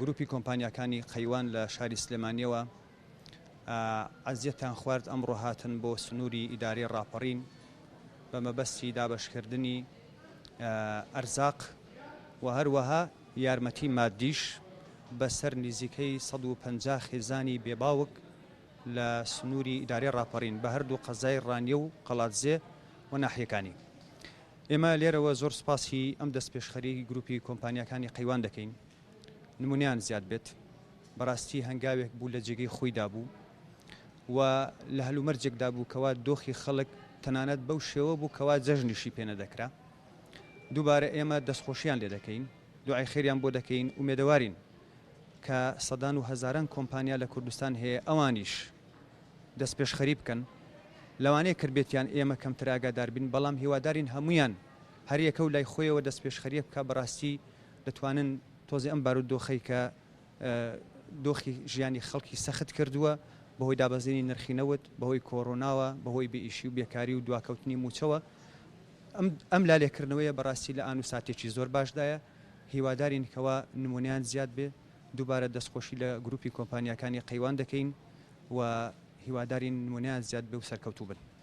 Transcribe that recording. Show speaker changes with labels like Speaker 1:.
Speaker 1: گروپی کۆمپانیاکانی قەیوان لە شاری سلێمانیەوە ئەزیەتتان خوارد ئەمڕۆ هاتن بۆ سنووری ئیدارەی ڕاپەڕین بە مەبەستی دابەشکردنی ئەرزاق و هەروەها یارمەتی مادیش بەسەر نزیکەی 150 خێزانی بێباوک لە سنووری ئیدارەی ڕاپەڕین بە هەردوو قەزای ڕانیە و قەڵادزێ و ناحیەکانی. ئێمە لێرەوە زۆر سوپاسی ئەم دەستپێشخەریی گروپی کۆمپانیاکانی قەیوان دەکەین، نمونەیان زیاد بێت، بەڕاستی هەنگاوێک بوو لە جێگەی خۆیدا بوو و لە هەلومەرجێکدا بوو کەوا دۆخی خەڵک تەنانەت بەو شێوە بوو کەوا جەژنیشی پێ نەدەکرا. دووبارە ئێمە دەستخۆشیان لێ دەکەین، دوعای خێریان بۆ دەکەین، ئومێدەوارین کە سەدان و هەزاران کۆمپانیا لە کوردستان هەیە ئەوانیش دەستپێشخەری بکەن، لەوانەیە کردبێتیان ئێمە کەمتر ئاگادار بین، بەڵام هیوادارین هەموویان هەریەکە و لای خۆیەوە دەستپێشخەرییەک بکات، بەڕاستی دەتوانن تۆزێ ئەم بارودۆخەی کە دۆخی ژیانی خەڵکی سەخت کردووە بەهۆی دابەزینی نرخی نەوت، بەهۆی کۆرۆناوە، بەهۆی بێ ئیشی و بێکاری و دواکەوتنی مووچەوە، ئەم لالێکردنەوەیە بەڕاستی لە ئان و ساتێکی زۆر باشدایە، هیوادارین کەوا نموونەیان زیاد بێ، دووبارە دەستخۆشی لە گروپی کۆمپانیاکانی قەیوان دەکەین و هیوادارین نمونەیان زیاد بێ و سەرکەوتوو بن.